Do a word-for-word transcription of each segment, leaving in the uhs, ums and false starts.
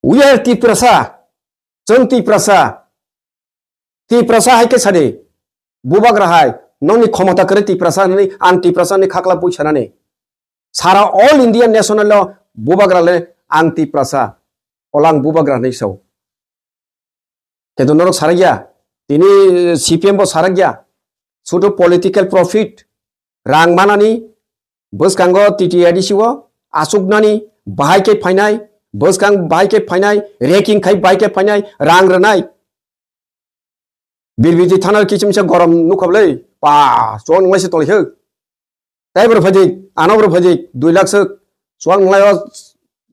We are Tiprasa. Chwng Tiprasa. Tiprasa hai khe sadi. Bubagra hai. Nongni khomota kwrwi Tiprasa hinwi ang Tiprasa ni khakla bui sanani. Sara all India national lo bubagra le ang Tiprasa. Olang bubagra hinwi sao. Kintu norok sarakya. Tini C P M bo sarakya. Sudu political profit. Rang manani. Bwskango T T A D C o. Asuknani. Bahai khe phainai. Bwskang bahai khe phainai. Reking khai bahai khe phainai. Rang rwnai. Birbiti thana kichim se gorom nukhablai. Pa, chon ngai se tolhek. Tai bro phajik, ano bro phajik, dui lakh sek. Chon ngai o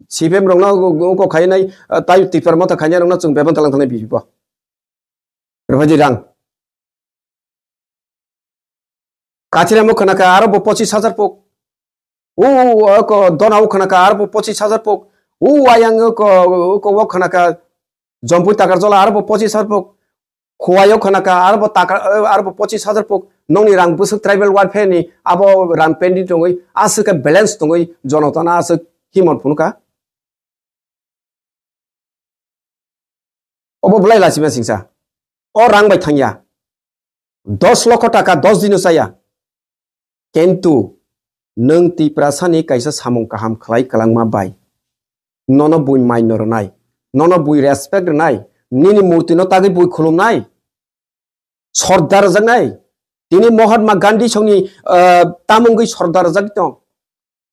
C P M rokno ko khainai, tai Tipra motha khainai rokno chwng bebon talang thanai bibibo. Bro phajik rang. Kathiramo khwnaka aro bo pochis hajar pok. U, o ko dona o khwnaka aro bo pochis hajar pok. U ayang o ko, o ko o khwnaka Jompui Takarjola aro bo pochis hajar pok. Khowai o khwnaka aro bo takar, aro bo pochis hajar pok. Nongni rang bwswk tribal welfare ni abo rang pending tongwi aswk khe balance tongwi jonotana aswk himon phunukha. Obo belai lachima singsa. O rang bai thangya. Dos lokho taka dos dino chaya. Kintu nwng Tiprasani kaisa samung kaham khlai kwlangma bai. Nono bui maino rwnai. Nono bui respect rwnai. Nini murtino tagwi bui khulumnai. Sordar rwjaknai. Tini Mahatma Gandhi songni, ah, tamungwi sordar rwjak tong.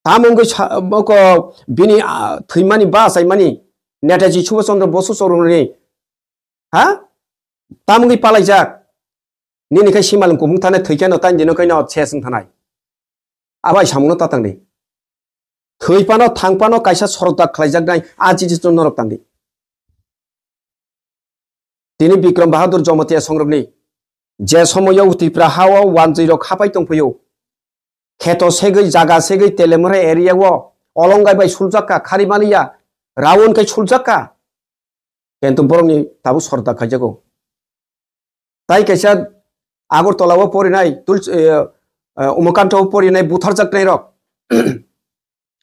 Tamungwi sa-, boko bini, ah, thwimani ba achaimani Netaji Subhash Chandra Bosu choroni. Ha? Tamungwi palaijak. Nini khai simalwng kubung thane thwikheno taini dino khaino ses wng thanai. Abai samungno ta tangdi. Thwi phano thang phano kaisa sordar khlaijaknai a chiji norok tangdi. Tini Bikram Bahadur Jamatia songrokni je somoyo Tipra hao wanjwi rok hapai tongphio. Kheto segwi, jaga segwi, Telemura area o olongai bai suljakka, khari maliya, rawon kai suljakka. Kintu borokni tabuk sordar khaijago. Tai kaisa Agartala o porinai, Tuls-, eh, eh, Umakanta o porinai butharjaknai rok.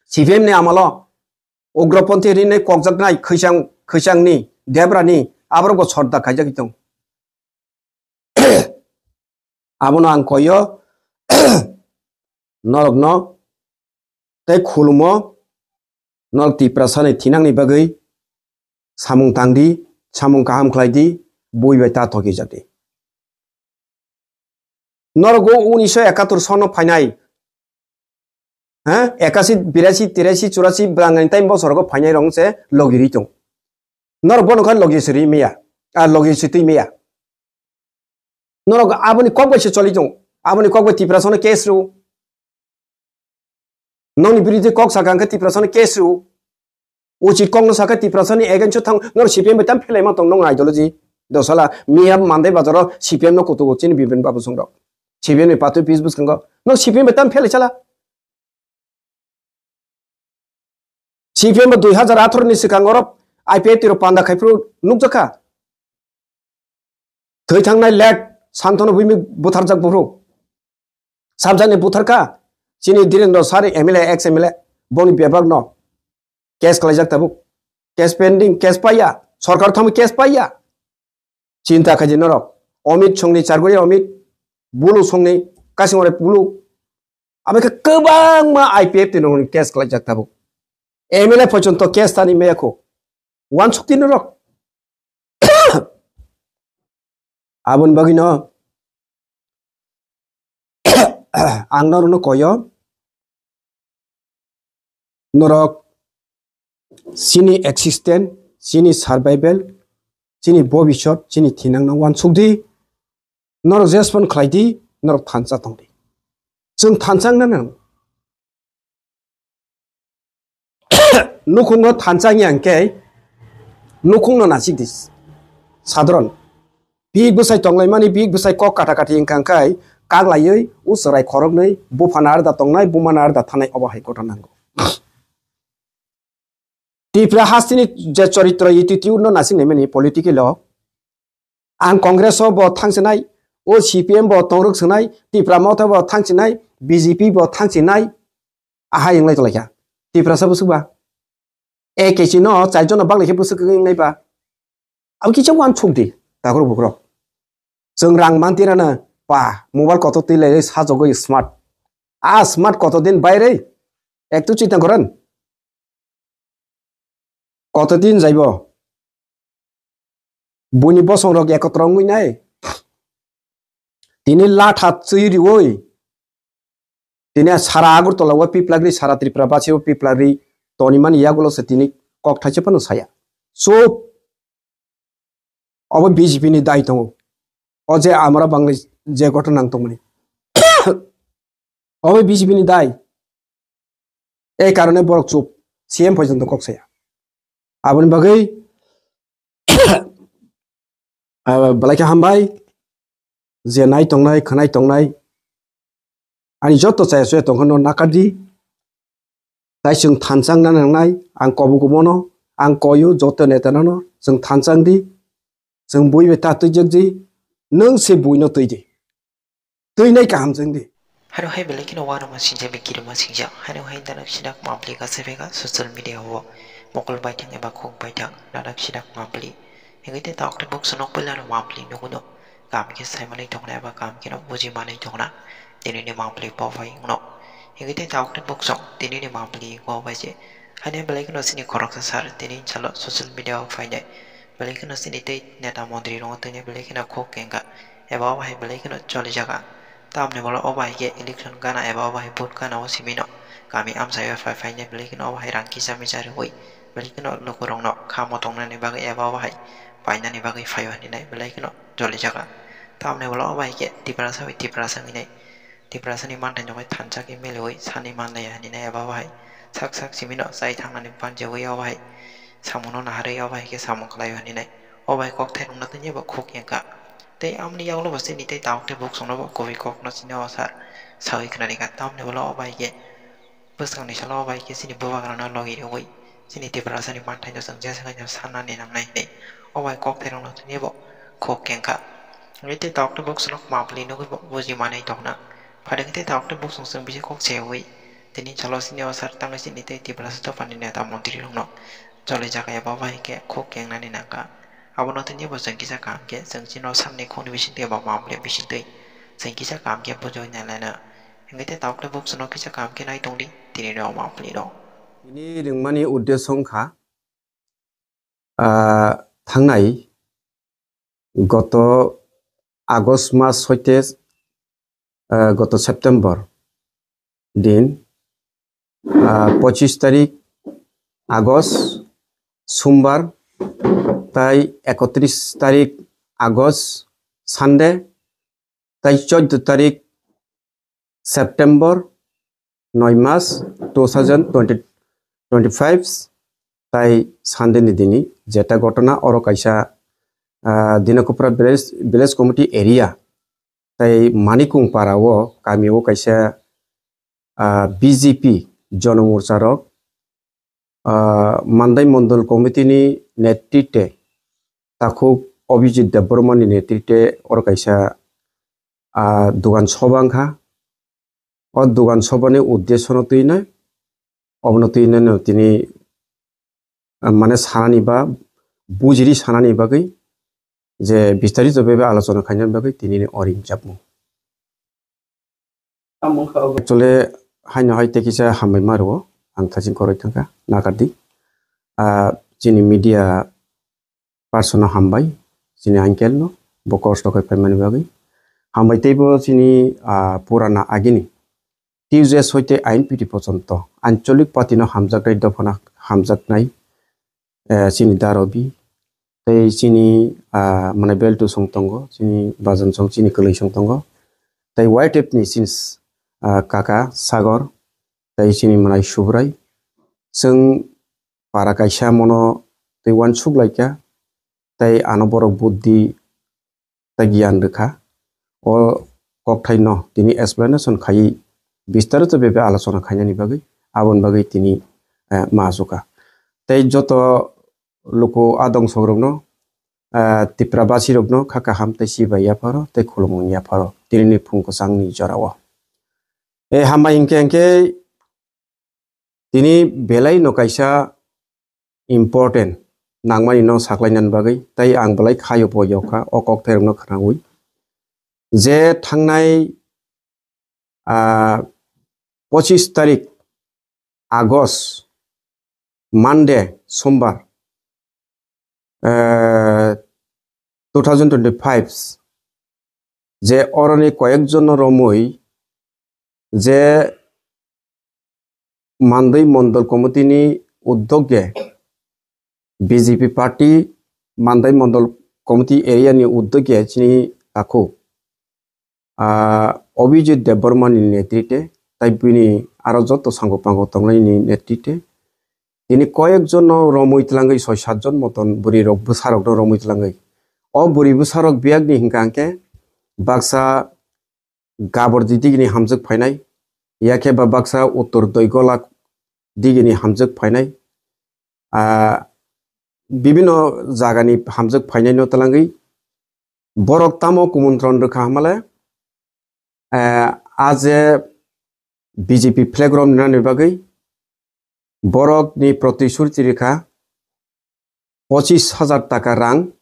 C P M ni amalo ugroponthi rinai kokjaknai khwisang, khwisangni, Debrani, aborok bo sordar khaijagwi tong. Abono ang koyo, norokno tei khulumo, norok Tiprasani thinangni bagwi samung tangdi, samung kaham khlaidi, bui bai ta thokijak di. Norok o unisho ekatur sono phainai, ha, ekasi, birasi, tirasi, churasi bwrangni time bosorogo phainai rok se logi ri tong. Norok bono kha logi siri miya, a logi sitwi miya. Norok aboni kok bai se choli tong. Aboni kok bai Tiprasano case rw. Nongni biridhi kok sakha hwnkhe Tiprasano case rw. Uchit kokno sakha Tiprasani against o thang. Norok C P M bai tam phelaima tong nong ideology. Dosala miya Mandai bazaro C P M no kutugo chini Bipin Babu Songrok. C P M ni patwi pis bwskango. Norok C P M bai tam phelai chala. C P M bo dui hazar atharo ni swkang oro I P F T rok panda khai phuru nukjakha. Thwi thangnai late Santanu Bhumik butharjak buphuru. Sabjani butharkha chini Dhirendra Sari M L A, ex M L A, boni bebak no case khlaijak tabuk. Case pending, case paiya, sorkar thangwi case paiya. Chinta khaidi norok. Amit songni charguri Amit, bulu songni kasingore bulu. Abekhe kwbangma I P F T ni case khlaijak tabuk. M L A porjonto case tani meyakho. Wansukti norok. Aboni bagwino ang norokno koyo, norok chini existence, chini survival, chini bobisot, chini thinangno wansukdi, norok jespan khlaidi, norok thansa tongdi. Chwng thansa wngna nang. Nukhungo thansa wngya hwnkhe nukhungno nasikdi. Sadharon. Bik bwsai tonglaimani, bik bwsai kok kata kati wngkha hwnkhe kaklaiwi u chwrai khoroknwi buphana arda tongnai, bumana arda thanai obo hai kotor nango. Tipra hasteni je choritro attitude no nasing naimani political o. Ang Congress o bo thangsinai, o C P M bo tongrwk swnai, Tipra Motha bo thangsinai, B J P bo thangsinai, ahai wnglai tonglaikha. Tiprasa bwswkba. A K C no char jon no bang lai khe bwswk wng nai ba. Abo kisa uansuk di, takhuk bukhuk rok. Chwng rang man tirana pa, mobile kotor twi lai sajagwi smart. A smart kotor din bai rei. Ek tu chita goran. Kotor din jaibo. Buini bosong rok ekotro wngwi nai. Tini latha chwi riwi. Tini sara Agartala o piplagri, sara Tripura basi o piplagri. Toni mani yagulo se tini kok thaise phano saya. Chup. Obo B J P ni dai tongo. O je amra bangni je ghotona nang tongmani. Obo B J P ni dai. Ei karone borok chup. C M porjonto kok saya. Aboni bagwi, ah, belai khe hambai. Je nai tongnai, khwnai tongnai. Ani joto chaya chaya tongkha no nakardi. Tai chwng thansa wngna nangnai, ang kobukumono, ang koyo joto netanono, chwng thansa wngdi, chwng bui bai ta twijak di, nwng se buino twi di. Twi nai kaham chwng di. Haro hai belai kheno uanama singjak, bikirima singjak. Haro hai danak sidak mapli ka sebeka social media o mokol baithang eba khuk baithang danak sidak mapli. Hingke te tok te bok sonok pela no mapli nuguno. Kam khe sai manwi tongna eba kam khe no buji manwi tongna. Tini ni mapli bo bai wngno. Hingke te tok te bok song tini ni mapli bo bai je. Haino belai kheno sini khoroksa sar tini salo social media o phainai. Belai kheno sini tei neta montri rong tini belai kheno khuk kengka. Eba o hai belai kheno choli jaga. Tamni bolo o bai khe election gana eba o bai vote gana o simi no. Kami amsai o phai phainai belai kheno o bai rang kisa misa riwi. Belai kheno lukurokno kha motongnani bagwi eba o hai painani bagwi phaio hinwi nai belai kheno jolijak ang. Tamni ulo o bai khe Tiprasa bai Tiprasa hinwi nai. Tiprasani manthai no bai thansa khe meliwi sanwi manlaiya hinwi nai eba o hai sak sak simi no chai thangnani panjeui o bai samungo naharwi o bai khe samung khlaio hinwi nai. O bai kok thairokno tini bo khuk ya kha. Tei amoni yagulo bo chini tei tabuk tei buk chwngno bo kubui kokno chini o sar saui khnani kha. Tamni ulo o bai khe bwskangni salo o bai khe chini bubagrano logi rwui chini Tiprasani manthaino chwng jesa khe sanani nangnai hinwi o bai kok thairokno tini bo khuk kengkha. Hingke tei tabuk tei buk chwngno mapli nugui bo buji manwi tongna. Phaidi khe tei tabuk tei buk chwng chwng bisi kok seui tini salo chini o sar tangwi chini tei Tiprasa dophani neta montri rokno choli jaka eba bai khe khuk kengnani nangkha. Abono tini bo chwng kisa kaham khe chwng chini o sakni khukni bisingtwi eba mapli bisingtwi chwng kisa kaham khe bujui nai laina. Hingke tei tabuk tei buk chwngno kisa kaham khe nai tongdi tini rok mapli rok. Tini ringmani uddesyo wngkha, ah, thangnai goto August mas hoite, ah, goto September din, ah, pochis tarik August Sumbar tai ekotris tarik August Sunday tai choddo tarik September noi mas two thousand twenty, twenty-five tai Sunday ni dini jeta ghotona oro kaisa, ah, Dinakopra village, village committee area tai Manikung para o kami o kaisa, ah, B J P Jonomorcha rok, ah, Mandai Mondol Committee ni netrite takhuk Abhijit Debbarma ni netrite oro kaisa, ah, dugan soba wngkha. O dugan soba ni uddesyo no twi nai, obono twi nai no tini, ah, mane sanani ba bujiri sanani bagwi je bistarito bebe alochona khaina bagwi tini ni o ringjak mung. Actually, haino hai tei kisa hambai ma rwo, ang thaching koroi thangkha, nakardi. Ah, chini media person no hambai, chini uncle no, bo kosto khe paimani bagwi. Hambai teibo chini, ah, purana agini T U J S hoite I N P T pochonto, ancholik party no hamjaknai dophano hamjaknai, eh, chini darobi, tei chini, ah, mane beltu song tongo, chini bajan song, chini kwlwi song tongo. Tei Y T F ni chini, ah, kaka Sagor, tei chini mwnai Subrai. Chwng para kaisa mono tei uansuk laikha, tei ano borok buddhi tei giyan rwkha. O kokthaino tini explanation khaiwi bistarito bebe alochona khainani bagwi, aboni bagwi tini, eh, ma achukha. Tei joto luku adong songrokno, eh, Tipra basirokno kha kaham tei chibai yapharo tei khulumung yapharo tinini phung kwchangni jorao. Eh, hambai hinkhe hinkhe tini belai no kaisa important nangmani no saklainani bagwi, tei ang belai khayo bo yokha o kokthairokno khwnawi. Je thangnai, ah, pochis tarik August, Monday, Sombar, eh, two thousand twenty-five, je oroni koyekjon romwi je Mandai Mondol Committee ni uddogge B J P party Mandai Mondol Committee area ni uddogge chini takhu, ah, Abhijit Debbarma ni netrite, tai bini aro joto sango pango tongnai ni netrite. Tini koyek jon no romwi tlangwi soi sat jon moton bwrwi rok bwsa rok no romwi tlangwi. O bwrwi bwsa rok biyag ni hingka hingke baksa Gabordi digini hamjwk phainai, yakhe ba baksa Uttor Doigola digini hamjwk phainai, ah, bibino jagani hamjwk phainai no twlangwi borok tamo kumontron rwkha hamale, eh, a je B J P flag romnani bagwi borok ni protishruti rwkha pochis hajar taka rang,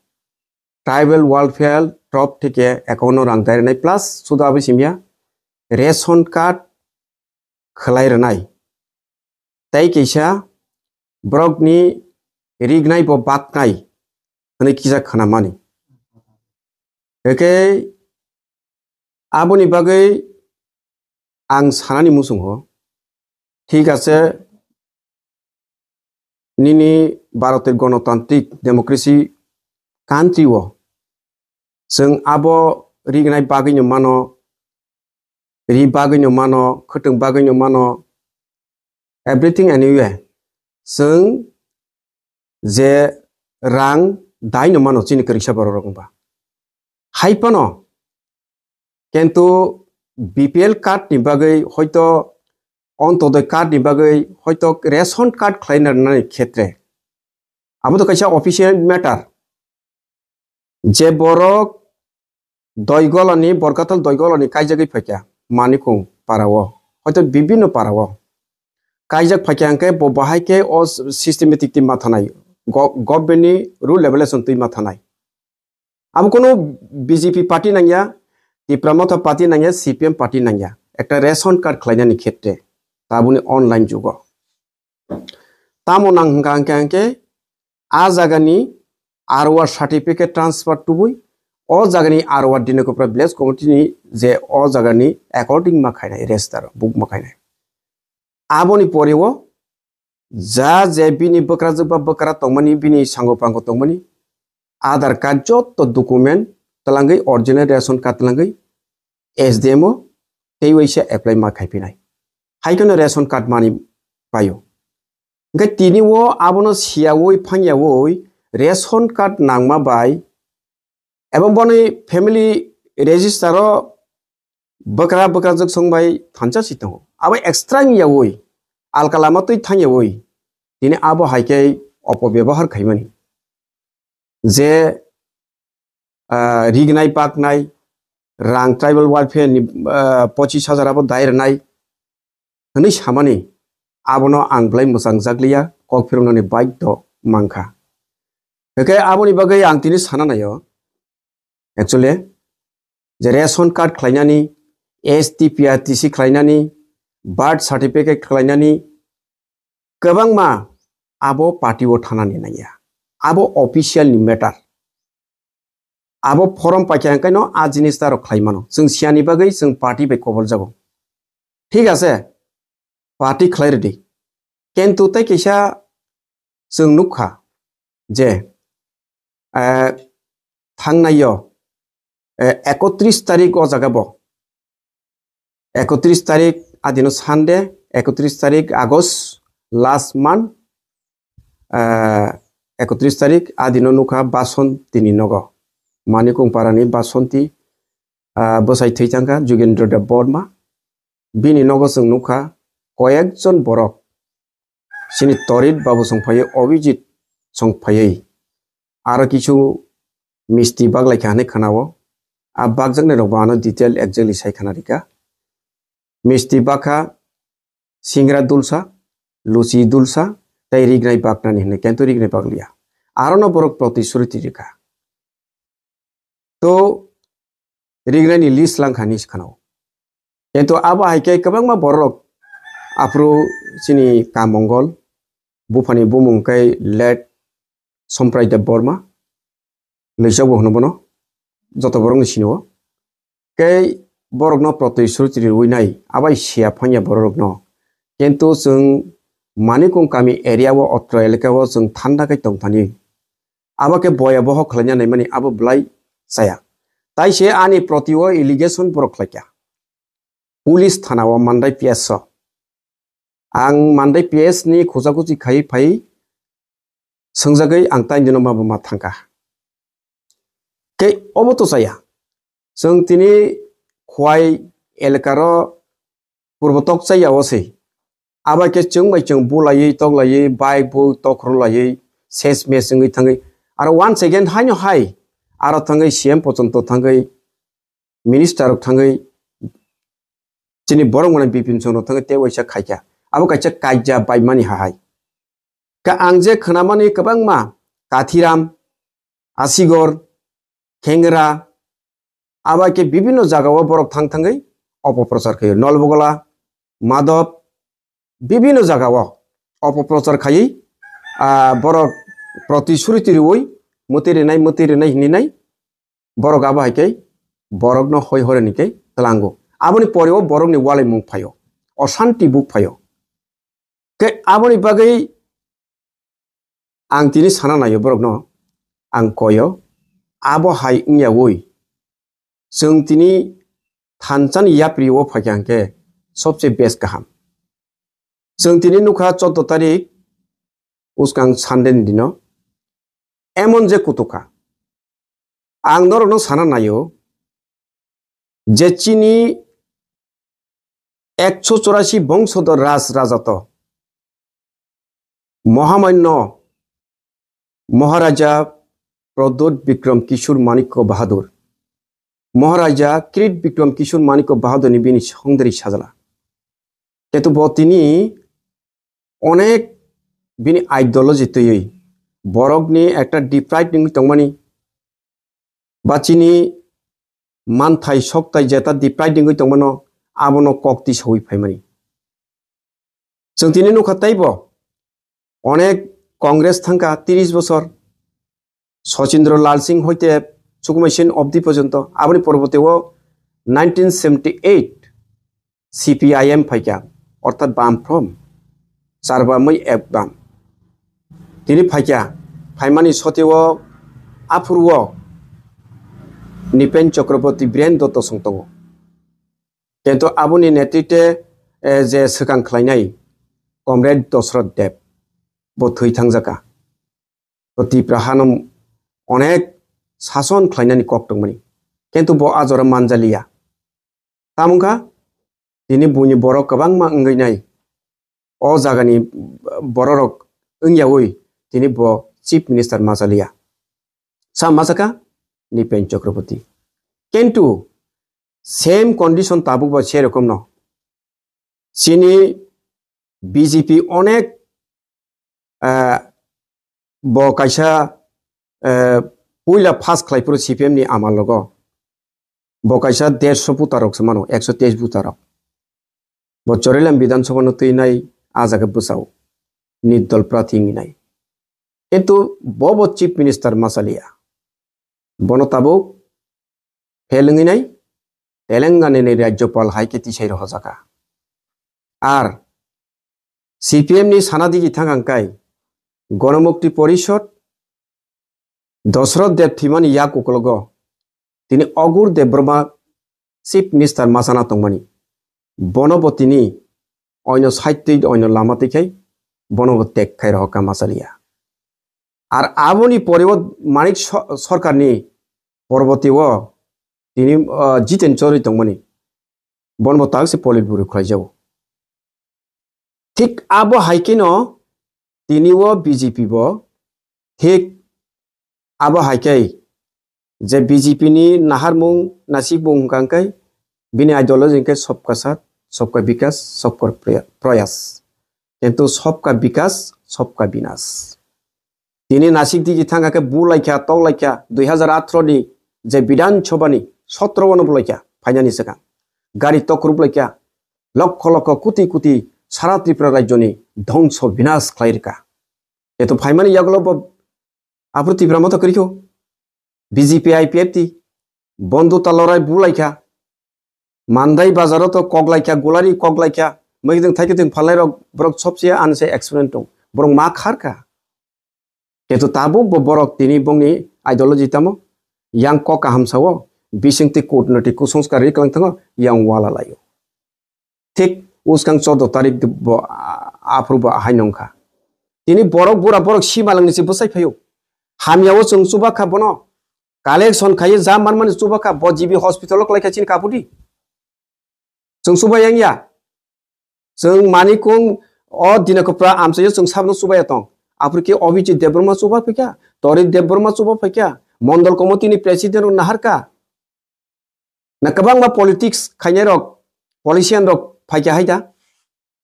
tribal welfare top theke account no rang dai rwnai plus suda abo simya ration card khwlai rwnai. Tei kisa borok ni rignai bo baknai hwnwi kisa khwnamani. Hwnkhe aboni bagwi ang sanani muchungo, thik ase, nini Bharotir Ganatantrik Democracy country o chwng abo rignai bagwino mano, ri bagwino mano, khwtwng bagwino mano, everything anyway, chwng je rang daino mano chini kwrwisa borok rok wngba. Hai phano, kintu B P L card ni bagwi hoito, Ontodoi card ni bagwi hoito ration card khlaina rwnani khetre, abo to kaisa official matter. Je borok Doigolani, Borkathal Doigolani kaijagwi phaikha, Manikung parao, hoito bibinno parao kaijak phaikha, hwnkhe bo bahai khe o systematic twi mathanai, go-, government ni rule regulation twi mathanai. Abo kunu B J P party nangya, Tipra Motha party nangya, C P M party nangya. Ekta ration card khlainani khetre, tabuni online jugo. Tamo nang hwnkha hwnkhe, hwnkhe a jagani R O R certificate transfer tubui, o jagani R O R Dinakopra Village Committee ni je o jagani according ma khainai, register book ma khainai. Aboni pore o ja je bini bwkrajwk ba bwkra tongmani, bini sango pango tongmani, Aadhaar card, jotto document twlangwi, original ration card twlangwi S D M o tei waisa apply ma khaiphinai. Hai kheno ration card mani paio. Hwnkhe tini o abono siyaui phangyaui ration card nangma bai, ebo boni family register o bwkra bwkrajwk song bai thansa si tongo. Abo extra wngyaui, alka lama twi thangyaui, tini abo hai khe opobebohar khaimani. Je, ah, rignai paknai, rang tribal welfare ni, ah, pochis hajar abo dai rwnai hwnwi samani, abono ang belai mwchang jakliya, kok phiroknani baidho mankha. Hwnkhe aboni bagwi ang tini sana naio, actually, je ration card khlainani, S T P R T C khlainani, birth certificate khlainani, kwbangma abo party o thanani nangya. Abo official ni matter. Abo form paikha hwnkhe no a jinis ta rok khlai mano. Chwng siyani bagwi chwng party bai kobol jago. Thik ase, party khlai rwdi. Kintu tei kisa chwng nukha je, eh, thangnaio, eh, ekotris tarik o jaga bo. Ekotris tarik adino Sunday, ekotris tarik August, last month, eh, ekotris tarik adino nukha Basonti ni nogo. Manikung parani Basonti, ah, bwsai thwi thangkha Jugendra Deb Borma. Bini nogo chwng nukha koyekjon borok. Chini Torit babu songphaiwi, Obijit songphaiwi, aro kisu misti baglai kha hinwi khwnao. A bakjaknai rok bo ano detail exactly sai khna rikha. Misti bakha, singra dulsa, luchi dulsa, tei rignai baknani hinwi kento rignai bakliya. Arono borok protishruti rikha. To rignani list langkha hinwi se khwnao. Kento abo hai khe kwbangma borok aphuru chini Kamongol buphani bumung khe late Somprai Debbarma, Loisokbo hwno bono, joto borokni sini o. Kei borokno protishruti riwi nai, abai siya phanya borokno. Kintu chwng Manikung kami area o, otro eleka o chwng thanda khe tongthani. Abo khe boya bohok khlaina naimani abo belai chaya. Tai se ani proti o allegation borok khlaikha. Police thana o Mandai P S o. Ang Mandai P S ni khoja khoji khai phai swngjagwi ang taini dino ma buma thangkha. Kei obo to chaya. Chwng tini Khwai elkaro purbo tok chaya o se. Abo khe chwng bai chwng bulaiwi toklaiwi bike bo tokhorlaiwi ses mes wngwi thangwi. Aro once again haino hai aro thangwi C M pochonto thangwi minister rok thangwi chini borok mwnai Bipin Chondro thangwi tei waisa khaikha. Abo kaisa kaija baimani hahai. Ka ang je khwnamani kwbangma Kathiram, Asigor, Khengra, abo khe bibinno jagao borok thang thangwi opoprochar khaio. Nolbogola, Madop, bibinno jagao opoprochar khaiwi, ah, borok protishruti riwi mwtwi rinai, mwtwi rinai hinwi nai borok abo hai khe borokno hoi horeni khe tlango. Aboni poreo borokni walaimung phaio, oshanti buk phaio. Khe aboni bagwi ang tini sana naio borokno, ang koyo, abo hai wngyawi chwng tini thanchani yapri o phaikha hwnkhe sobse best kaham. Chwng tini nukha choudo tarik uskang Sunday ni dino emon je kutukha. Ang norokno sana naio je chini ekso chorasi bongsodor raj rajato Mohamanyo Maharaja Pradyut Bikram Kishore Manikya Bahadur, Maharaja Kirit Bikram Kishore Manikya Bahadur ni bini songdari sajla. Ketu bo tini onek bini ideology twiwi borokni ekta deprived wngwi tongmani ba chini manthai soktai jeta deprived wngwi tongmano abono kok tisawi phaimani. Chwng tini nukha teibo onek Congress thangkha tiris bosor, Sachindra Lal Singh hoite Sukumai Sen obdi porjonto, aboni porbote o nineteen seventy eight C P I M phaikha, orthat Bam Front, Charbamwi ek Bam. Tini phaikha, phaimani soteo aphuru o Nipen Chakraborty, Biren Dotto song tongo. Kintu aboni netritwe, eh, je swkang khlainai Comrade Dosroth Deb bo thwi thangjakha. Bo Tipra hano onek sason khlainani kok tongmani. Kintu bo a jora manjaliya. Tamo wngkha tini buini borok kwbangma wngwi nai. O jagani bororok wngyawi tini bo Chief Minister machaliya. Sa machakha Nipen Chakraborty. Kintu same condition tabuk bo se rokomno. Chini B J P onek, eh, bo kaisa, eh, puila pass khlai phuru C P M ni amal logo. Bo kaisa dersho voter rok se mano, ekso teis voter rok. Bo Chorilam Bidhan Sabha no twi nai a jaga bwsao nirdol prathi wngwi nai. Kintu bo bo Chief Minister machaliya. Bono tabuk fail wngwi nai Telangana ni Rajyapal hai khe tisai rohorjakha. Ar C P M ni sana digi thang hang kai Ganamukti Porishad Dosroth Deb thwimani yak ukologo tini Ogur Debbarma Chief Minister machana tongmani. Bono bo tini oino side twi oino lama twi khai bono bo tek khai rohorkha machaliya. Ar aboni pore o Manik so-, Sarkarni porbote o tini, ah, Jiten Chowdhury tongmani. Bono bo tak se Politburo khlaijago. Thik abo hai kheno tini o B J P bo thik abo hai khe je B J P ni naharmung nasikmung hwnkha hwnkhe bini ideology hwnkhe Sabka Saath, Sabka Vikas, Sabka Proya-, Prayas. Kintu sobka bikas, sobka binas. Tini nasik digi thangkha khe bu laikha, tok laikha, dui hazar athro ni je Bidhan Sabha ni sotro ono bu laikha, phainani swkang. Gari tokrub laikha, lokho lokho, kuti kuti sara Tripura rajyo ni dhongso binas khlai rwkha. Eto phaimani yagulo bo aphuru Tipra Motha kwrwi kho. B J P I P F T, Bondhuta lorai bu laikha. Mandai bazaro to kok laikha, gulari kok laikha. Mwkhitwng thaikitwng phalnai rok borok sobse anse experiment tong. Borok ma kharkha. Keto tabuk bo borok tini bongni ideology tamo. Yang kok kaham sao. Bisingtwi kutnoti kusongskar ri kwlang thango. Yang wala laio. Thik uskang chordo tarik bo, a-, aphuru bo hai nongkha. Tini borok bura borok simalangni se bwsai phaio. Hamyao chwng chubakha bono. Collection khaiwi ja manmani chubakha. Bo G B hospital o kwlaikha chini kapudi. Chwng chubai yang ya. Chwng manikung o dina kwpra amchaio chwng sabno chubaya tong. Aphuru khe Abhijit Debbarma chuba phaikha. Torit Debbarma chuba phaikha. Mondol committee ni president rok naharkha. Na kwbangma politics khainai rok, politician rok phaikha hai da.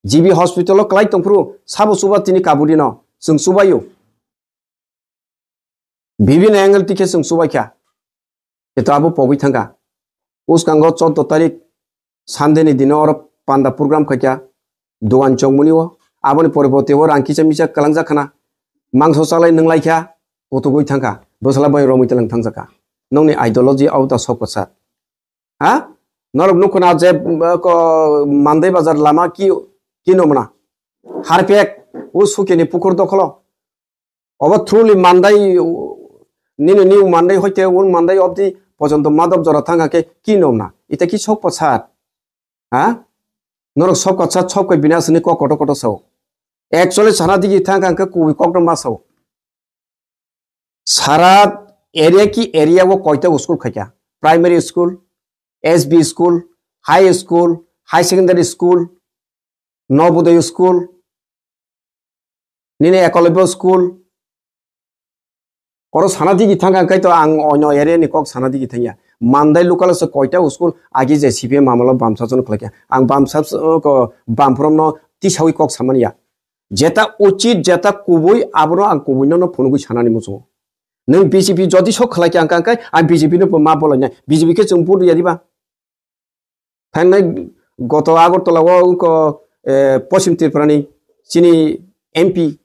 G B hospital o kwlai tongphuru sabo chuba tini kabudi no chwng chubaio. Bibino angle tikhe chwng chubaikha. Eto abo pogwi thangkha. Uskango chordo tarik Sunday ni dino oro panda program khaikha. Duan chongmani o. Aboni pore bo tebo rang kisa misa kwlangjak khna. Mangso chalai nwnglai kha. Kutugwi thangkha. Bwsala bai romwi twlang thangjakha. Nongni ideology auta sok kwchak. Ha? Norok nukuna je, uh, ko, Mandai bazar lama ki, ki nomna. Harpek, u sukeni pukur dokholo. Obo truly Mandai, nini new Mandai hoite un Mandai obdi pojonto madop jora thangkha khe ki nomna. Ita ki sok pasat. Ha? Norok sok pasat sok koi bina sini kok koto koto sao. Actually sana digi thangkha khe kubui kok no ma sao. Sara area ki area o koita school khaikha? Primary school, S B school, high school, high secondary school, Nobodoy school, nini Ekolobyo school. Oro sana digi thangkha khe to ang oino area ni kok sana digi thangya. Mandai local se koita school agi je C P M amalo bamsa jono khlaikha. Ang bamsa, uh, ko bamphrom no tisawi kok samani ya. Jeta uchit, jeta kubui, abono ang kubui no, no phunugui sanani muchungo. Nwng B J P jodi sok khlai khe ang kang kai, ang B J P no bo ma bolai nai. B J P khe chwng vote ya diba? Thangnai goto Agartala o wngkho, eh, Poschim Tripura ni chini M P,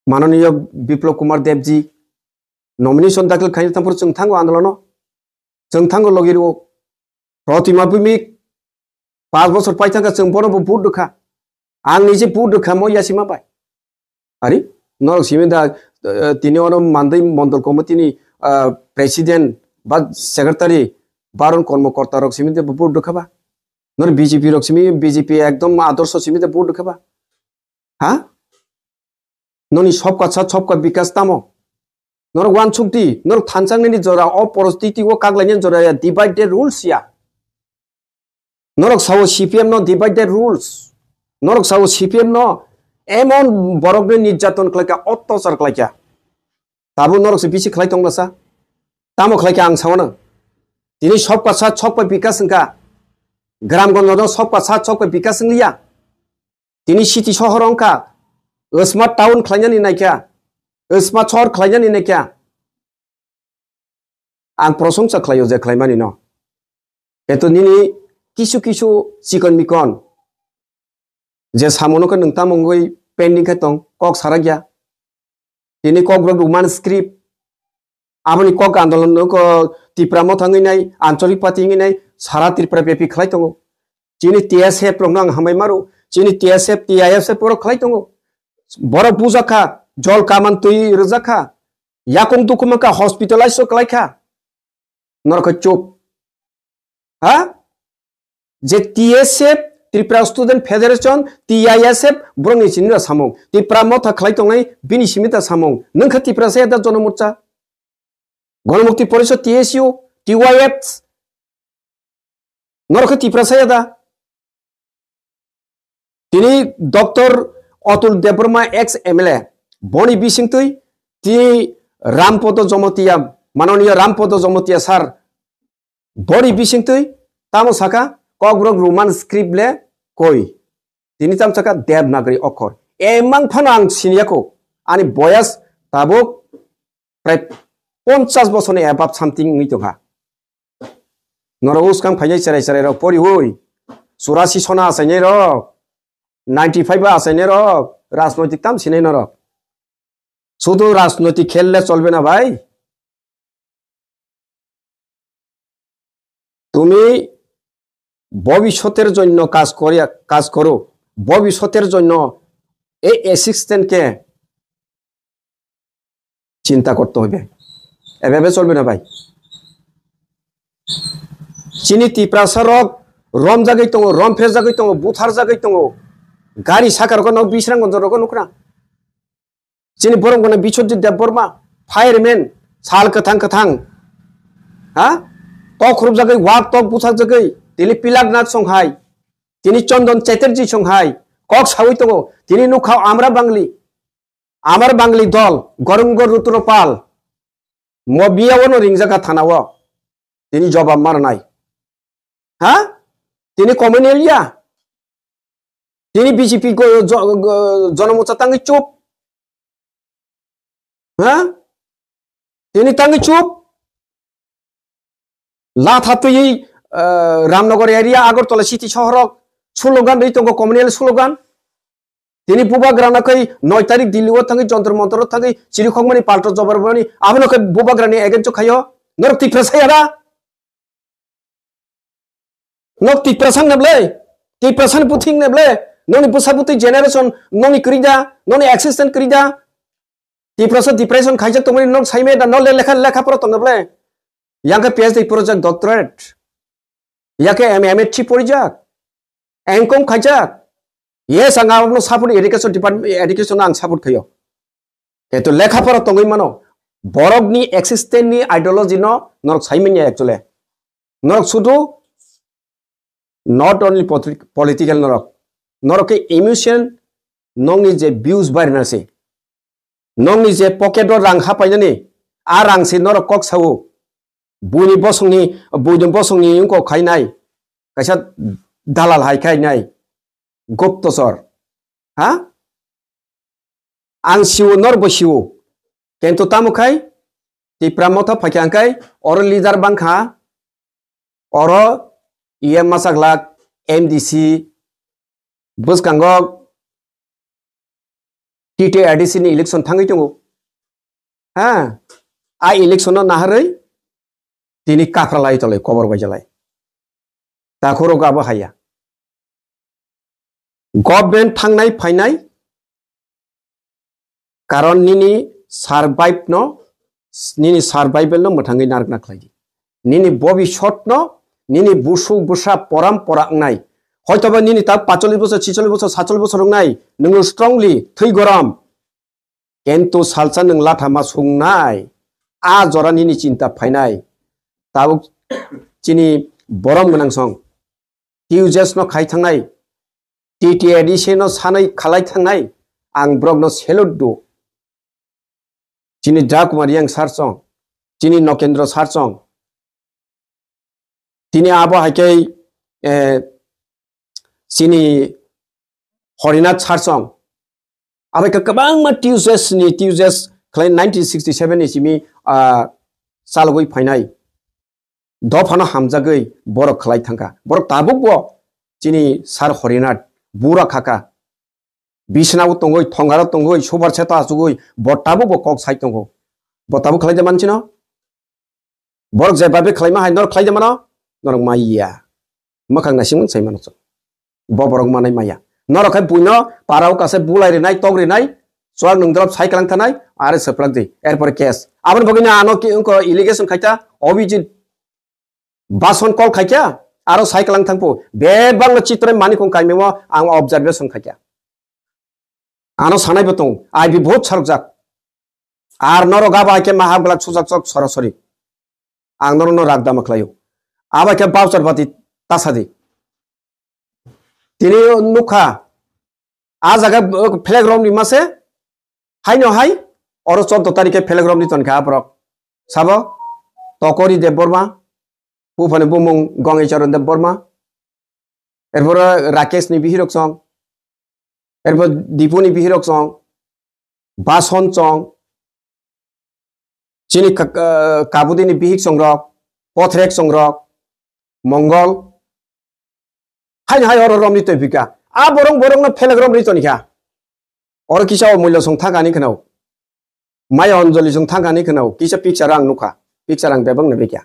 Mananiya Biplab Kumar Deb ji, nomination dakhil khaina thampuru chwng thango andolono. Chwng thango logi rwo. Protima Bhowmik, panch bochor pai thangkha chwng bono bo vote rwkha. Ang nije vote rwkha mo yasima bai. Ari, norok simi da, eh, tini ono Mandai Mondol Committee ni, ah, president ba secretary Baron Kormokorta rok simi da vote rwkha ba. Nor B J P rok simi, B J P ekdom adorsho simi da vote rwkha ba. Ha? Noni sobka sat sobka bikas tamo? Norok wansuk di, norok thanchang nini jora, o porostiti o kaglaini jora ya, divide the rules ya. Norok sao C P M no divide the rules. Norok sao C P M no emon borok ni nirjaton khlaika, ottachar khlaika. Tabo norok se bisi khlai tong lasa. Tamo khlaika ang sao nang. Tini sobka sat sobka bikas wngkha. Gram gonjo no sobka sat sobka bikas wngliya. Tini city sohor wngkha, smart town khlainani naikha, smart sohor khlainani naikha. Ang prosongsa khlaio je khlaimani no. Eto nini kisu kisu chikon mikon je samono khe nwng tamo wngwi pending khe tong, kok sarakya. Tini Kokborok Roman script. Aboni kok andolon no ko Tipra Motha wngwi nai, Ancholik Party wngwi nai, sara Tripura bepi khlai tongo. Chini T S F rok no ang hambai maro. Chini T S F, T I S F borok khlai tongo. Borok bujakha, jol kaman twi rwjakha. Yakung dukumakha, hospitalize o khlaikha. Norok khe chup. Ha? Je T S F, Tripura Student Federation, T I S F, borokni simi da samung. Tipra Motha khlai tongnai, bini simi da samung. Nwng khe Tiprasa ya da Jonomorcha? Ganamukti Porishad, T S U, T Y F, norok khe Tiprasa ya da? Tini Doctor Atul Debbarma, ex M L A, boni bisingtwi tini Rampodo Jomotia, Mananiya Rampodo Jomotia sir, boni bisingtwi tamo saka, Kokborok Roman script le koi. Tini tamsaka Devanagari okhor. Emang phano ang siniyako. Ani boyas tabuk prai ponchas bosorni above something wngwi tongkha. Norok uskang phainai cherai cherai rok poriwi. Churasi sona achainai rok. Ninety five achainai rok. Rajnoitik tam sinai norok. শুধু রাজনৈতিক খেললে চলবে না ভাই। তুমি ভবিষ্যতের জন্য কাজ করিয়া, কাজ করো। ভবিষ্যতের জন্য এই অ্যাসিস্ট্যান্টকে চিন্তা করতে হবে। এভাবে চলবে না ভাই। Chini Tiprasa rok romjagwi tongo, romphejagwi tongo, butharjagwi tongo. Gari saka rogo no Bisramganj rogo nukra. Chini borok gana Biswajit Debbarma, fireman, sal kwthang kwthang. Ha? Tok khurupjagwi, wak tok buthakjagwi, tini Pilak Nath song hai, tini Chandan Chatterjee song hai, kok sawi tongo, tini nukha Amra Bangli, Amar Bangli dol, Gorongor Rutro Pal, mo biyao no ringjaka thanao, tini jobab marnai. Ha? Tini communal ya? Tini B J P go, jo-, go, jonomocha tangwi chup. Ha? Tini tangwi chup. Latha twi, eh, Ramnagar area, Agartala city sohorok slogan rwi tongo, communal slogan. Tini bubagrano khe noi tarik Delhi o thangwi Jantar Mantar o thangwi chirikhokmani palto jobar bani abono khe bubagrani against o khaio. Norok Tiprasa yara? Nok Tiprasa wngna ble? Tiprasa ni puthi wngna ble? Noni bwsa bwtwi generation noni kwrwi da, noni existence kwrwi da? Tiprasa depression khaijak tongmani nok saimaya da, nok le lekha, lekha pora tongna ble? Yang khe P H D project, doctorate. Yang khe M A, M A three porijak. M Com khaijak. Yes, ang abono support, education department, education ang support khaio. Kintu lekha pora tongwi mano. Borokni existence ni ideology no norok saimanya actually. Norok sudu not only politi-, political norok. Norok khe emotion nokni je views barina se. Nokni je pocket o rang hapainani, a rang se norok kok sao. Buini bosongni, buini bosongni wngkok khainai. Kaisa dalal hai khainai. Guptosor. Ha? Ang siwo, norbo siwo. Kintu tamo khai? Tipra Motha phaikha hwnkhe oro leader bangkha, oro E M masaklak, M D C, bwskango T T A D C ni election thangwi tongo. Ha? A election no naharwi tini kapra lai tolai kobor bai jalai. Takhurok abo haya. Government thangnai phainai karon nini survive no, nini survival no mwthangwi narwkna khlai di. Nini bobisot no, nini busuk bwsa poram pora wngnai. Hoitoba nini ta pacholish bosor, chicholish bosor, satcholish bosor wngnai, nwng strongly thwi gorom. Kintu salsa nwng latha ma sungnai, a jora nini chinta phainai. Tabuk chini borom gwnang song, T U J S no khai thangnai, T T A D C no sanai khalai thangnai, ang borok no salute do. Chini Jakumar Yang sar song, chini Nokendra sar song, tini abo hai khe, eh, chini Horinath Sarsong. Abo khe kwbangma T U J S ni, T U J S khlai nineteen sixty seven ni simi, ah, chalogwi phainai. Dophano hamjagwi borok khlai thangkha. Borok tabukbo chini Sir Horinath bura khakha. Bisnao tongwi, thongaro tongwi, subar seto achugwi, bo tabukbo kok sai tongo. Bo tabuk khlai de manchino? Borok je babe khlaima hai norok khlai de mano, norok mai ya. Mwkhang naisingmung sai mano chwng. Bo borok manai maya. Norok hai buino parao kase bulai rinai, tok rinai, chuak nung drop sai kalang thanai, are swprak di. Erpore case. Aboni bagwi no ano ki wngko allegation khaita, Abhijit Bason call khaikya, aro sai kalang thangpo. Bebak no chitrai mani kong kaimemo ang observation khaikya. Ano sanai bo tong, I B vote sarokjak. Ar norok abo hai khe ma hap glak sujak sok sorasori. Ang norok no rak dama khlaio. Abo hai khe voucher bati tasadi. Tini nukha, a jaga flag romni mase, haino hai, oro chordo tarikhe flag romni tonkha aborok. Sabo, Tokori Debbarma, buphani bumung Gongaicharan Debbarma, erpore Rakesh ni bihirok song, Erpor Dipuni bihirok chong, Bason chong, chini ka-, ka-, Kabudini bihik chongrok, Pothrek chongrok, Mongol. Haino hai oro romni twi phika. A borok borokno phelek romni tonikha. Oro kisa o mulyo song thangani khwnao. Maya Anjali song thangani khwnao. Kisa picture ang nukha. Picture ang bebak no bikya.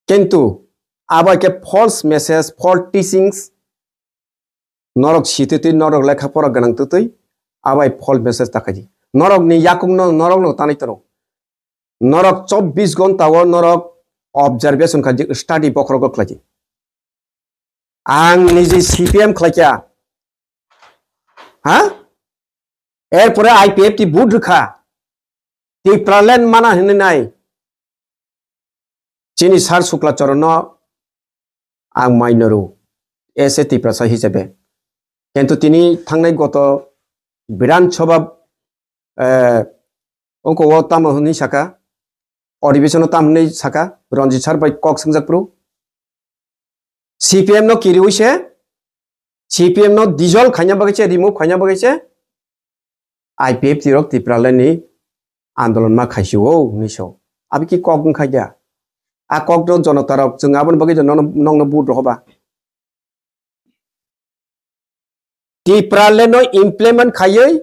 Kintu abo hai khe false message, false teachings, norok sititwi, norok lekha pora gwnang twtwi, abo hai false message ta khaidi. Norokni yakungno, norokno tanwi tono. Norok chobbish ghonta o norok observation khaidi, study bokhorogo khlaidi. Ang niji C P M khlaikha. Ha? Erpore I P F T vote rwkha. Tipraland mana hinwi nai. Chini sir Sukla Charanno ang maino rw. As a Tiprasa hisabe. Kintu tini thangnai goto Bidhan Sabha, eh, ongko o tamo hinwi saka, Odhibeshono tamo hinwi saka, Ranjit sir bai kok swngjak phuru. C P M no kiriwi se, C P M no dissolve khaina bagwi se, remove khaina bagwi se, I P F T rok Tipraland ni andolon ma khaisio hinwi so. Abi ki kok wngkha kya? A kok no jonota rok chwng aboni bagwi no, nokno vote rohoba. Tipraland no implement khaiwi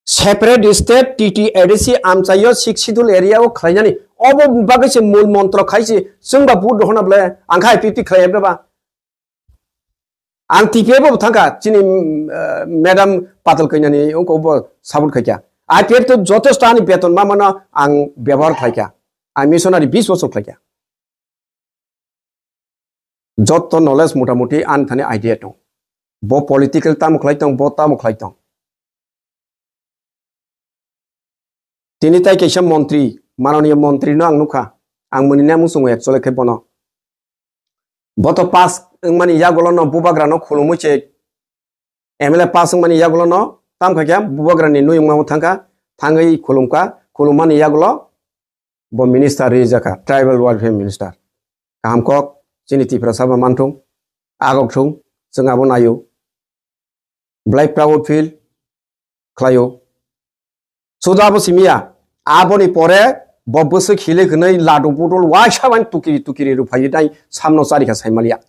separate state T T A D C amchaio Sixth Schedule area o khlainani obo bagwi se mul montro khai se chwngba vote rohona bole ang kha I P F T khlai ba. Ang T P F bo thangkha chini, mm, eh, madam Patal Kanyani ongko bo support khaikha. I P F T jotosto ani beton ma mano ang byabohar khlaikha. Ang missionary bis bosor khlaikha. Jotto knowledge motamuti ani thani idea tong. Bo political tamo khlai tong, bo tamo khlai tong. Tini tai kaisa montri, mananiya montri no ang nukha. Ang mwnwi nai muchungo actually khe bono. Bo to pass wngmani yagulo no bubagra no khulumwi se M L A pass wngmani yagulo no tam khaikha bubagra ni nui wngma thangkha, thangwi khulumkha, khulummani yagulo bo minister rijak kha, tribal welfare minister. Kaham kok, chini Tiprasa bo manthung, agok thung, chwng abo naio. Belai proud feel khlaio. Suda abo simiya, aboni pore bo bwswk hile hwnwi ladu budul waisa bai tukiri tukiri rwphaiwi tai samno charikha saimaliya.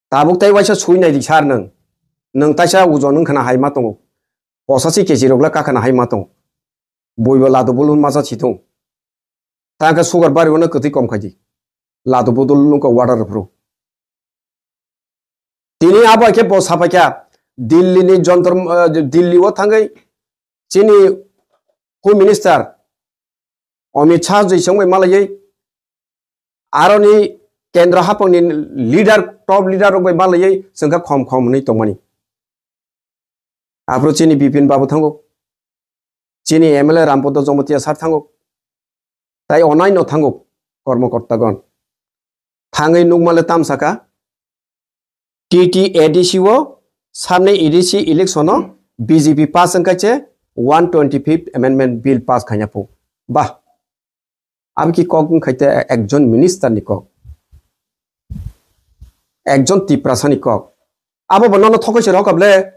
Tabuk tai waisa sui nai di sar nwng. Nwng taisa ujon wng khna hai ma tongo. Posachi kechi rok le kakhana hai ma tongo. Bui bo ladu bulu masa chitung. Tangka sugar bari wano kwtwi kom khaidi. Ladu budul nungka water rw phuru. Tini abo khe bo sapai kha Delhi ni Jantar, eh, Delhi o thangwi chini Home Minister Amit Shah joi song bai malaiwi aroni kendra hapang ni leader, top leader rok bai malaiwi chwngkha khom khom hwnwi tongmani. Aphuru chini Bipin Babu thango, chini M L A Rampada Jamatia sir thango, tai onaino thango kormokortagon. Thangwi nukmale tamsaka, T T A D C o samne A D C election o B J P pass wngkha che one twenty fifth amendment bill pass khaina phu. Bah, abo ki kok wngkha te ekjon minister ni kok, ekjon Tiprasa ni kok. Abo bo nono thokoi se rokab le.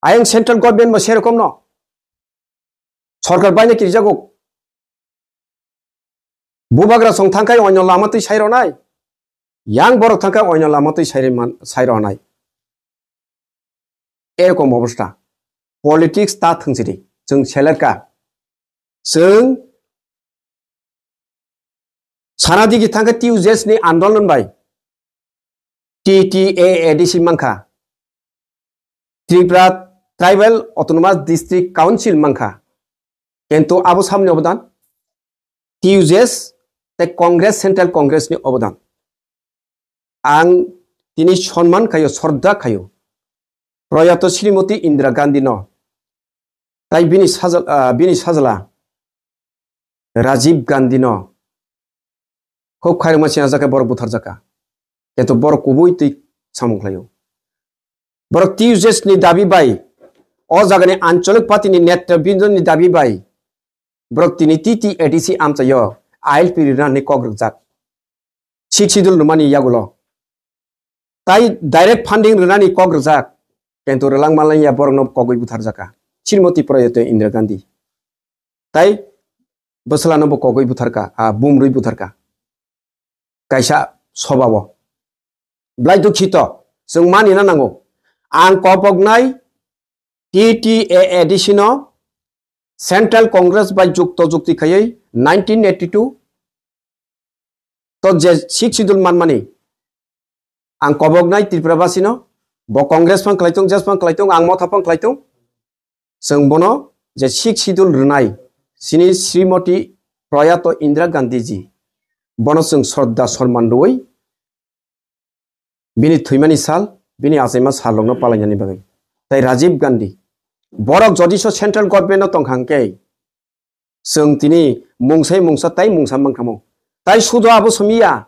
Ayang central government bo serokom no. Sorkar baina kirjago. Bubagra song thangkai oino lama twi sai ronai. Yang borok thangkai oino lama twi sai man, sai ronai. Erokom obostha. Politics ta thwngsidi. Chwng selerka. Chwng sana digi thangkha T U J S ni andolon bai. T T A A D C mankha. Tripura Tribal Autonomous District Council mankha. Kintu abo samni obodan T U J S tei Congress, Central Congress ni obodan. Ang tini sonman khayo, sordha khayo. Proyato Srimoti Indira Gandhi no, tai bini sajal-, ah, bini sajla Rajiv Gandhi no khub khairokma sinajak khe borok butharjak kha. Kintu borok kubui twi samung khlaio. Borok T U J S ni dabi bai, o jagani Anchalik Party ni netrabindro ni dabi bai, borok tini T T A D C amchaio I L P rinani kok rwkjak. Sixth Schedule rwmani yagulo. Tai direct funding rwnani kok rwjak, kintu rwlang malaiya borokno kogwi butharjaka. Srimoti Proyato Indira Gandhi. Tai bwswlano bo kogwi butharka, a, bumrwi butharka. Kaisa sobao. Belai dukhito, chwng manina nango. Ang koboknai T T A A D C no Central Congress bai jukto jukti khaiwi nineteen eighty-two to je Sixth Schedule manmani. Ang koboknai Tripura basino, bo Congress phan khlai tong, J S phan khlai tong, ang Motha phan khlai tong. Chwng bono je Sixth Schedule rwnai, sini Srimoti Proyato Indira Gandhi ji, bono chwng sroddha sorman rwui bini thwimani sal, bini achaima sal rokno palainani bagwi. Tai Rajiv Gandhi, borok jodi so central government no tongkha hwnkhe, chwng tini mungsai mungsa tai mungsa mankhamu. Tai sudo abo somiya,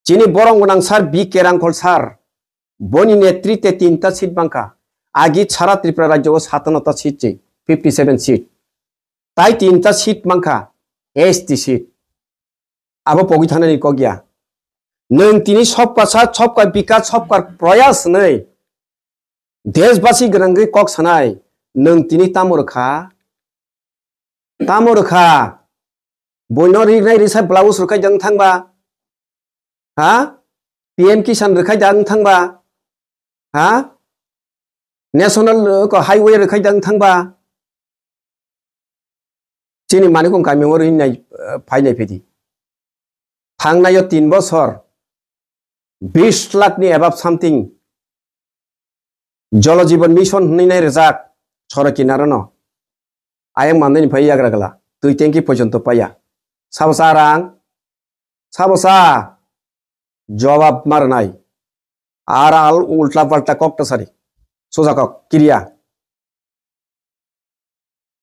chini borok gwnang sir B K Rangkhol sir, boni netrite tinta seat mankha. Agi sara Tripura rajyo o satanota seat se, fifty seven seat. Tai tinta seat mankha, S T seat. Abo pogwi thanani kok ya. Nwng tini sobka sat, sobka bikas, sobka proyas hwnwi deshbasi gwnangwi kok sanai, nwng tini tamo rwkha? Tamo rwkha? Boino rinai risa blouse rwkhai dang thangba? Ha? P M Kisan rwkhai dang thangba? Ha? National, uh, ko highway rwkhai dang thangba? Chini Manikong kami o rinai, uh, phainai phidi. Thangnaio tin bosor, bish lakh ni above something Jal Jeevan Mission hwnwi nai rwjak sorok kinaro no. Ayang mandani phai yagra gala, twi tanki porjonto paiya. Sabo sa rang, sabo sa jawab marnai. Ar al ulta palta kok ta sari. Soja kok, kiriya.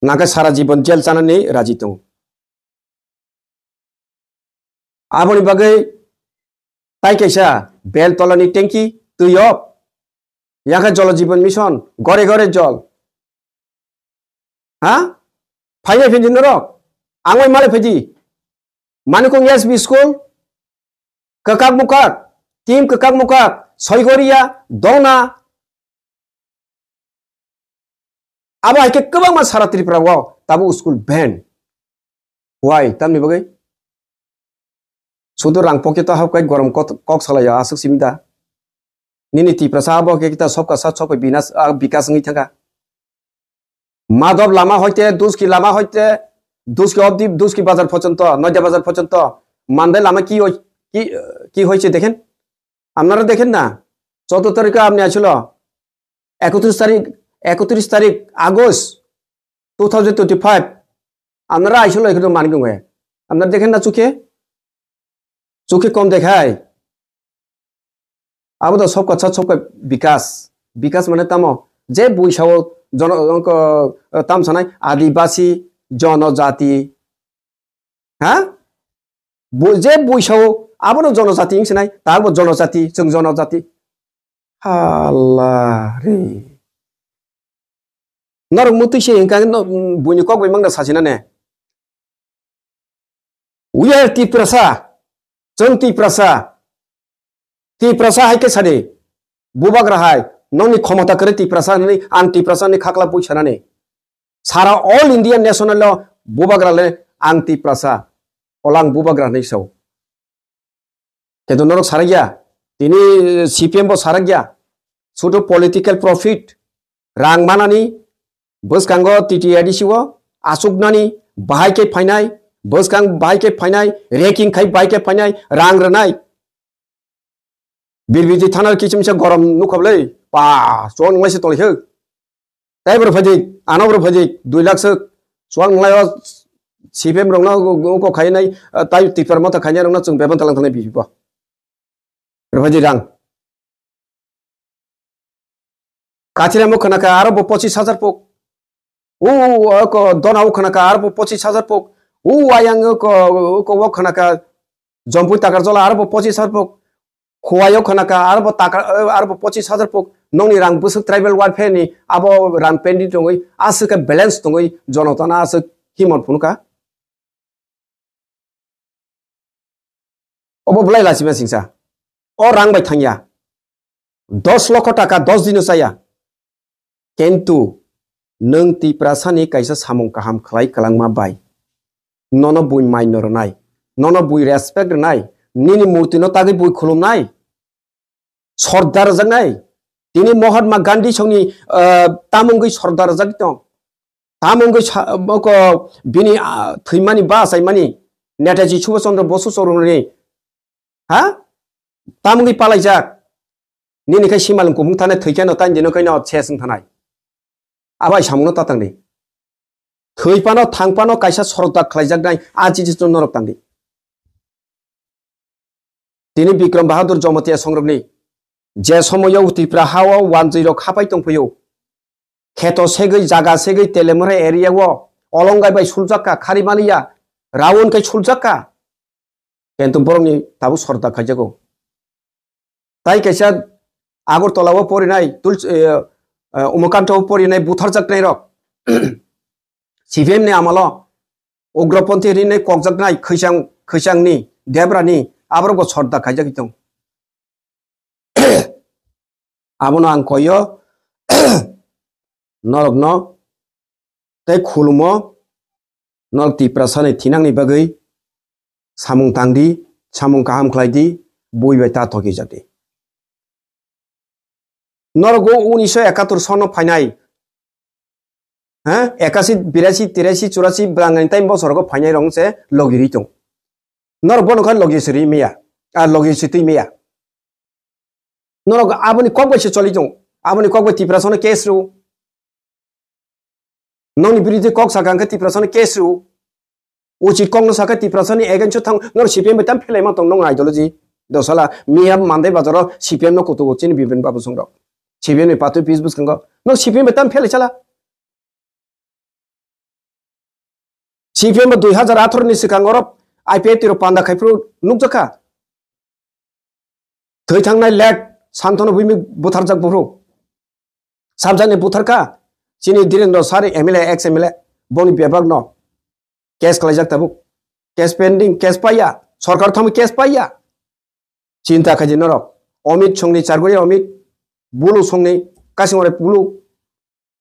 Nangkhe sara jibon jel chanani raji tongo. Aboni bagwi tai kaisa bel tolani tanki twi o, yakhe Jal Jeevan Mission, gore gore jol. Ha? Phainai phindi norok? Angbai malai phaidi. Manikong S B school, kwkak mukak, team kwkak mukak, Soigoria, Dona, abo hai khe kwbangma sara Tripura o tabuk school ban. Why? Tamni bagwi? Sudu rang pocket o hapkai gorom kot-, kok salaio aswk simi da? Nini Tiprasa abo khe kita sobka sat sobka binas, ah, bikas wngwi thangkha. Madhab lama hoite, Duski lama hoite, Duski obdi, Duski bazar porjonto, Noida bazar porjonto, Mandai lama ki hoi-, ki, ki hoise dekhen? Apnara dekhen na? Choudo tarikhe apni asilo, ekotris tarik, ekotris tarik August two thousand twenty-five, apnara asilo ekhono mani kongwe. Apnara dekhen na chukhe? Chukhe kom dekhai. Abo da sobka sat sobka bikas. Bikas mane tamo? Je buisao jono-, ko, tam sanai adibasi, jonojati. Ha? Bu-, je buisao abono jonojati wng sinai, ta bo jonojati, chwng jonojati. Hala re. Norok mutwi se hingka no, buini kok bai mangda sasina ne. We are Tiprasa. Chwng Tiprasa. Tiprasa hai khe sadi. Bubagra hai. Nokni khomota kwrwi Tiprasa hinwi ang Tiprasa ni khakla pui sanani. Sara all India national o bubagra le ang Tiprasa. Ola ang bubagra hinwi sao. Keto norok sarakya. Tini C P M bo sarakya. Sudu political profit. Rang manani. Bwskango T T A D C o asuknani bahai khe phainai, bwskang bahai khe phainai, reking khai bahai khe phainai, rang rwnai. Birbiti thana kichimsa gorom nukhablai, pa, chuang nunglaise tonglaikhe. Tai bwrwi phaidi, ano bwrwi phaidi, dui lakh swk, chuang nunglai o C P M rokno go, go, go khainai, ah, tai Tipra Motha khainai rokno chwng bebak talang thangnai bibibo. Rwphaidi rang. Kathiramo khwnakha aro bo pochis hajar pok. U, u, u, ko Dona o khwnakha aro bo pochis hajar pok. U, ayang o ko, o ko o khwnakha Jompui Takarjola aro bo pochis hajar pok. Khowai o khwnakha aro bo takar, aro bo pochis hajar pok. Nokni rang bwswk tribal welfare ni abo rang pending tongwi aswk khe balance tongwi jonotana aswk himor phunukha. Obo belai lachima singsa. O rang bai thangya. Dos lokho taka dos dino chaya. Kintu nwng Tiprasani kaisa samung kaham khlai kwlangma bai. Nono bui mai no rwnai. Nono bui respect rwnai. Nini murti no tagwi bui khulumnai. Sordar rwjaknai. Tini Mahatma Gandhi songni, ah, tamungwi sordar rwjak tong. Tamungwi sa-, boko bini, ah, thwimani ba achaimani Netaji Subhash Chandra Bosu choroni. Ha? Tamungwi palaijak. Nini khai simalwng kubung thane thwikheno tani dino khaino ses wng thanai. Abai samungno ta tangdi. Thwi phano thang phano kaisa sordar khlaijaknai a chichi norok tangdi. Tini Bikram Bahadur Jamatia songrokni je somoyo Tripura hao wanjwi rok hapai tongphaio. Kheto segwi, jaga segwi, Telemura area o olongai bai suljakka, khari maliya, rawon kai suljakka. Kintu borokni tabuk sordar khaijago. Tai kaisa Agartala o porinai, Tuls-, eh, eh, Umakanta o porinai butharjaknai rok. C P M ni amalo ugroponthi rinai kokjaknai khwisang, khwisangni, Debrani, aborok bo sordar khaijagwi tong. Abono ang koyo, norokno tei khulumo, norok Tiprasani thinangni bagwi samung tangdi, samung kaham khlaidi, bui bai ta thokijakdi. Norok o unisho ekatur sono phainai, ha? Ekasi, birasi, tirasi, churasi bwrangni time bosorogo phainai rok se logi ri tong. Norok bono kha logi se ri maya, a logi se twi maya. Norok aboni kok bai se choli tong. Aboni kok bai Tiprasano case rw. Nongni biridhe kok sakha hwnkhe Tiprasano case rw. Uchit kokno sakha Tiprasani against o thang, norok C P M bai tam phelaima tong nong ideology. Dosala miya Mandai bazaro C P M no kutugo chini Biben Babu songrok. C P M ni patwi pis bwskango. Nong C P M bai tam phelaisala. C P M bo dui hazar atharo ni swkang oro I P F T rok panda khai phuru nukjakha. Thwi thangnai late Santanu Bhowmik butharjak buphuru. Sabjani butharkha chini Dhirendra Sari M L A, ex M L A, boni bebak no case khlaijak tabuk. Case pending, case paiya, sorkar thangwi case paiya. Chinta khaidi norok. Omit songni charguri Omit, Bulu songni kasingore Bulu.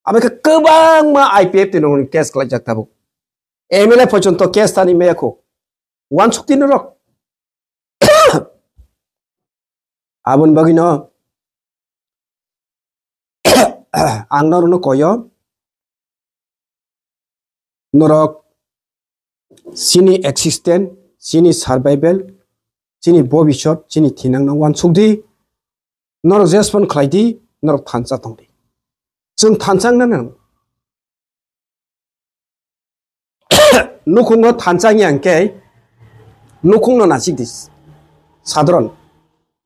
Aboni khe kwbangma I P F T ni case khlaijak tabuk. M L A porjonto case tani meyakho. Wansukti norok. Aboni bagwino ang norokno koyo, norok chini existence, chini survival, chini bobisot, chini thinangno wansukdi, norok jesphon khlaidi, norok thansa tongdi. Chwng thansa wngna nang. Nukhungo thansa wngya hwnkhe nukhungno nasikdi. Sadharon.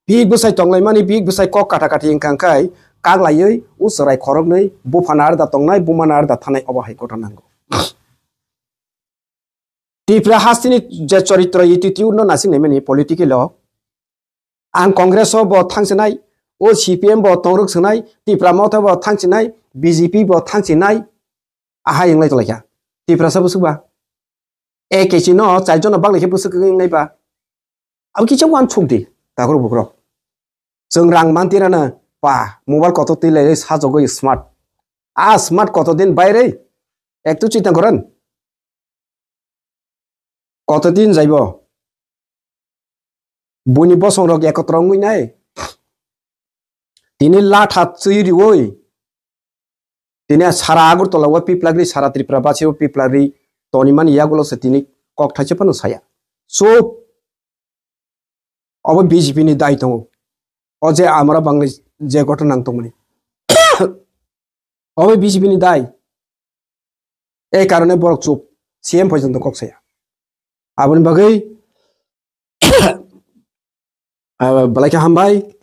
Bik bwsai tonglaimani, bik bwsai kok kata kati wngkha hwnkhe kaglaiwi o chwrai khoroknwi buphano arda tongnai, bumano arda thanai obo hai kotor nango. Tipra hasteni je choritro attitude no nasiknaimani political o ang Congress o bo thangsinai, o C P M bo tongrwk swnai, Tipra Motha bo thangsinai, B J P bo thangsinai, ahai wnglai tonglaikha. Tiprasa bwswkba. A K C no char jono baglaikhe bwswk wngnai ba. Abo kisa wansukdi, takhurok bukhurok. Chwng rang mantirano pa, mobile kotor twi lai sajagwi smart. A smart kotor din bairwi. Ektu chita goran. Kotodin jaibo buini bosongrok ekotro wngwi nai. Tini latha chwi riwi tini sara Agartala o piplagri, sara Tripura basi o piplagri tonimani yagulo se tini kok thaisa phano saya. Chup. Obo B J P ni dai tongo. O je amra bangni je gotho nang tongmani. Obo B J P ni dai. Ei karone borok chup. C M porjonto kok saya. Aboni bagwi, ah, belai khe hambai.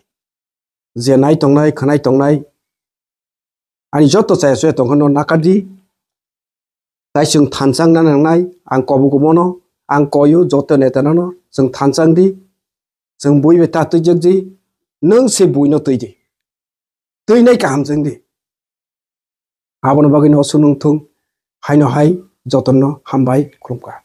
Je nai tongnai, khwnai tongnai. Ani joto chaya chuya tongkha no nakardi. Tai chwng thansa wngna nangnai, ang kobo kobono, ang koyo joto neta no, chwng thansa wngdi, chwng bui bai ta twijak di, nwng se bui no twi di. Twinai kaham chwng di. Abono bagwi no swngwng thung, haino hai jotono hambai khulumkha.